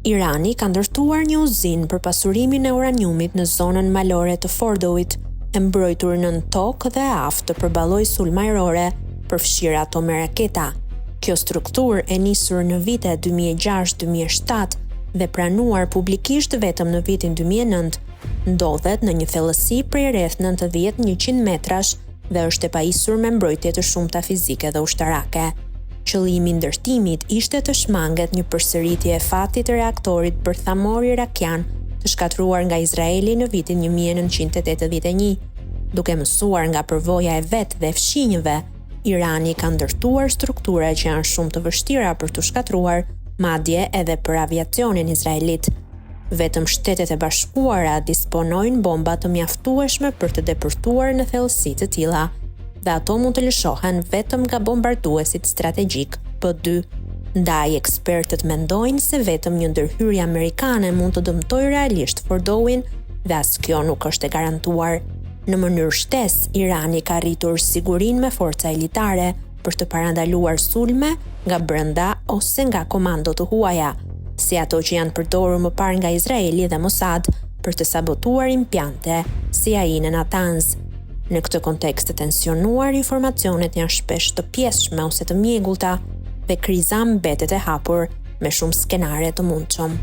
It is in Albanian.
Irani ka ndërtuar një uzinë për pasurimin e uraniumit në zonën malore të Fordowit, e mbrojtur nën tokë dhe e aftë të përballojë sulme ajrore, përfshirë ato me raketa. Kjo strukturë, e nisur në vitet 2006-2007 dhe pranuar publikisht vetëm në vitin 2009, ndodhet në një thellësi prej rreth 90-100 metrash dhe është e pajisur me mbrojtje të shumta fizike dhe ushtarake. Qëllimi i ndërtimit ishte të shmanget një përsëritje e fatit të reaktorit bërthamor irakian të shkatërruar nga Izraeli në vitin 1981. Duke mësuar nga përvoja e vet dhe e fqinjëve, Irani ka ndërtuar struktura që janë shumë të vështira për t'u shkatërruar, madje edhe për aviacionin izraelit. Vetëm Shtetet e Bashkuara disponojnë bomba të mjaftueshme për të depërtuar në thellësi të tilla, dhe ato mund të lëshohen vetëm nga bombarduesit strategjikë B-2. Ndaj, ekspertët mendojnë se vetëm një ndërhyrje amerikane mund të dëmtojë realisht Fordowin dhe as kjo nuk është e garantuar. Në mënyrë shtesë, Irani ka rritur sigurinë me forca elitare, për të parandaluar sulme nga brenda ose nga komando të huaja, si ato që janë përdorur më parë nga Izraeli dhe Mossad për të sabotuar impiante si ai në Natanz. Në këtë kontekst të tensionuar, informacionet janë shpesh të pjesshme ose të mjegullta dhe kriza mbetet e hapur me shumë skenare të mundshëm.